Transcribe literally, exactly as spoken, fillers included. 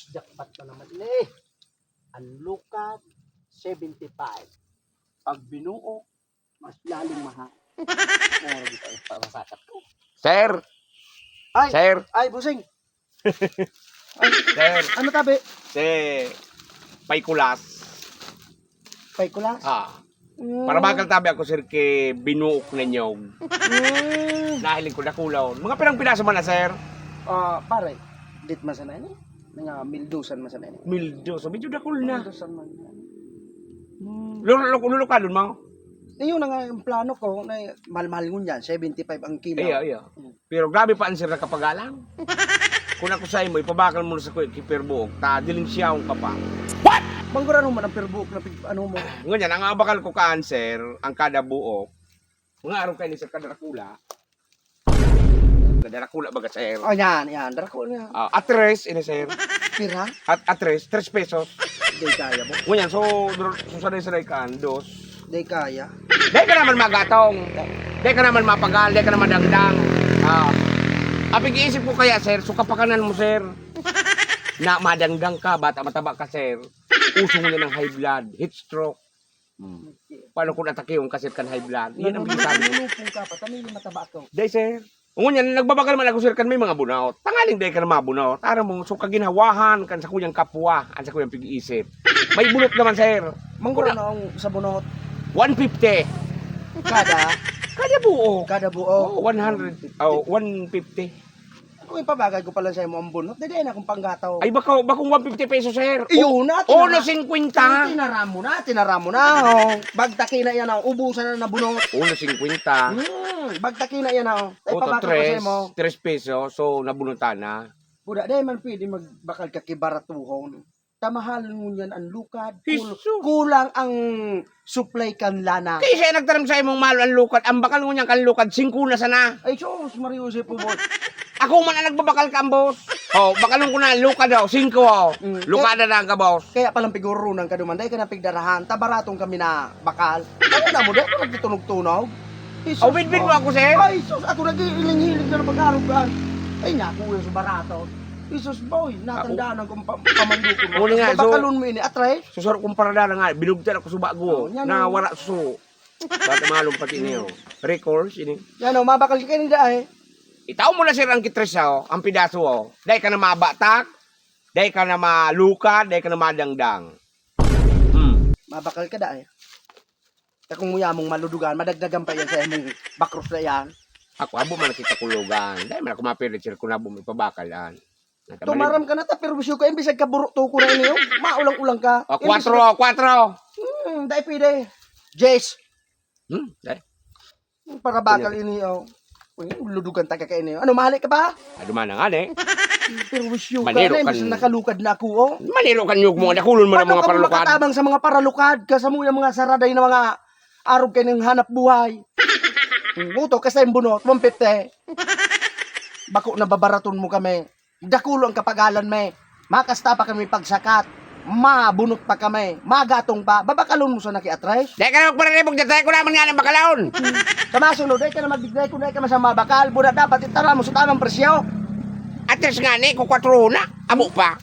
Jackpot na naman ni. Ang lukad, seventy-five. Pag binuo, mas lalong mahal. Pero di pa, pa, masakat ko. Sir! Ay! Sir! Ay, busing! Ay, sir! Ano tabi? Si Paykulas. Paykulas? Ah. Mm. Para bakal tabi ako, sir, ki binuok na niyog. Mm. Nahiling ko, dakulon. Mga pirang piraso man na, sir? Ah, pare, dit man sana ini? Mga mildosan man sana ini? Mildos. So, medyo dakul na. Mildosan man. Hmm. Lulu-, lulu-, lulukalon mo? Ayun na nga yung plano ko, na mahal-mahal ngunyan, seventy-five ang kilo. Iya, iya. Hmm. Pero grabe pa ang sir nakapagalang. Kung ako sa imo, ipabakal mo na sa kuya, ki Perbuok, ta diling siyahon ka pa. What? Manggurano man ang Perbuok na pig-, ano mo? Ngunyan, ang abakal ko kaan, sir, ang kada buok, mga araw kayo ni Sir Kadrakula. Kadrakula baga, sir? Oh, yan, yan. Drakula nga. Ah, atres, ini, sir. Pira? At atres, tres pesos. Di kaya mo. Ngunyan, so, dro-, so, sanay-sanay ka, dos. Di kaya. Di ka naman magatong. Di ka naman mapagal, di ka naman dangdang. Ah. Ang pag-iisip ko kaya, sir, so kapakanan mo, sir. Na madangdang ka, bata mataba ka, sir. Uso mo na ng high blood, heat stroke. Hmm. Paano kung atakiyon ka, sir, kan high blood? Yan ang Nanu-, bisabi. Nanunupong ka pa, tanay yung mataba ako. Dai, sir. Ngunyan, nagbabakal man ako, sir, kan may mga bunot. Tangaling dai ka na mabunot. Aram mo, so kaginhawahan kan sakuyang kapwa, ang sakuyang pag-iisip. May bunot naman, sir. Manggurano ang sa bunot? One fifty. Kada? Kada buo. Kada buo? Oh, one hundred. Oh, one fifty. Kung ipabagay ko pala sa imo ang bunot, dai na akong panggataw. Ay, bako, bakong one fifty pesos, sir. Iyo na, Uno tinara-, singkwenta. Tinaram mo na, tinaram mo na, oh. Bagtaki na yan, oh. Ubusan na na bunot. Uno singkwenta. Hmm, bagtaki na yan, oh. Ay, Uto, pabakal ko sa tres, imo. Tres pesos, so nabunutan na. Buda, dai man pwede magbakal ka kibaratuhon. Ta mahal ngunyan ang lukad. Kul-, Jesus! Kulang ang supply kan lana. Kaya siya nagtaram sa imong mahal ang lukad. Ang bakal ngunyan kan lukad, singko na sana. Ay, sus, Maria Jose po, boss. Ako man ang nagbabakal ka, boss. Oh, bakalon ko na, lukad daw, singko, oh. Mm. Lukada na ang ka, boss. Kaya palang pigurunan ka duman, dai ka na pigdarahan. Ta baratong kami na bakal. Ano na mo, dai ko nagtutunog-tunog. Jesus, Oh, bidbid mo boy. Ako, sir? Ay, sus, ako nag-iiling-hiling na pag-arugan. Ay, naku, yung sa barato. Jesus, boy, natandaan ko pa, pamandukon mo. Muli nga, so, Babakalon mo ini, atray. Susuro kong parada na nga, binugtan ako sa bago. Oh, yan, Na oh. Wala suso. Bata malong pati niyo. Records, ini. Yan, oh, mabakal ka kanina, eh. Itaw mo na, sir, ang kitres, oh, ang pidaso, oh. Dai ka na mabatak, dai ka na malukad, dai ka na madangdang. Hmm. Mabakal ka, da, eh. Ta kung muya mong maludugan, madagdagan pa yan sa imong bakros na yan. Ako, abo man kita kulugan. Dai man ako mapilit, sir, kung abo mo ipabakal, an. Tumaram ka na, ta, pero bisyo ka, imbis nagkaburo to ko na ini, oh. Maulang-ulang ka. O, Imbis kwatro, na- kwatro. Hmm, dai pwede. Jess. Hmm, dai. Para bakal Pwede. Ini, oh. Uy, ludugan ta ka ini. Ano, mahali ka ba? Ado man ang ani. Pero wisyo ka Maniro na, imbis kan na nakalukad na ako, oh. Maniro kan yug mo, dakulon mo ng Paano mga ka mo paralukad. Makatabang sa mga paralukad? Kasamo yung mga saraday na mga arog kayo ng hanap buhay. Muto, kasi yung bunot, one fifty. Bako na babaraton mo kami. Dakulo ang kapagalan, me. Makasta pa kami pagsakat. Mabunot pa kami. Magatong pa. Babakalon mo sa nakiatres. Dai ka na magpararibog dyan, dai ko naman nga nang bakalon. Sa masunod, dai ka na magdigday kung dai ka masama bakal. Buna dapat itara mo sa tamang presyo. Atres nga ni, kukwatro na. Amo pa.